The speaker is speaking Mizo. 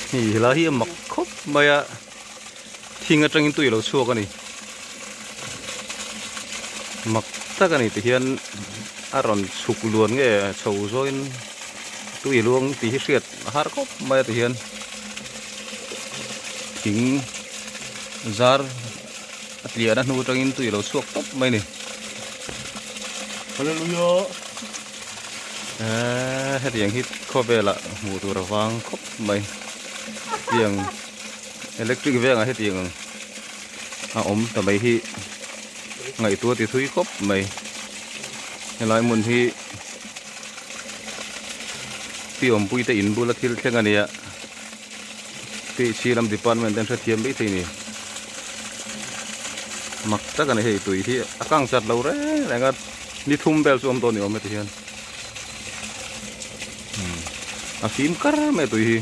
Hei helai hi a mak khawp mai a thing atangin tui a lo chhuak a ni mak tak a ni ti hian a rawn chhuk luan nge chho zawin tui luang tih hi hriat a har khawp mai a ti hian thing zar a tliahna hnu atangin tui a lo chhuak tawp mai a ni. Hallelujah. Eee hetiang hi khawvelah hmuh tur a vang khawp mai tiang electric vengah hetiang ang a awm ta mai hi ngaihtuah ti thui khawp mai helai hmun hi pi awmpui te in bula thil thleng a nia phc lam department te an hrethiam maithei a ni mak tak a ni hei tui hi a kang chat lo reng reng a. Ni thum vel chu awm dawn ni awm heti hian a fim kar mai a tui hi.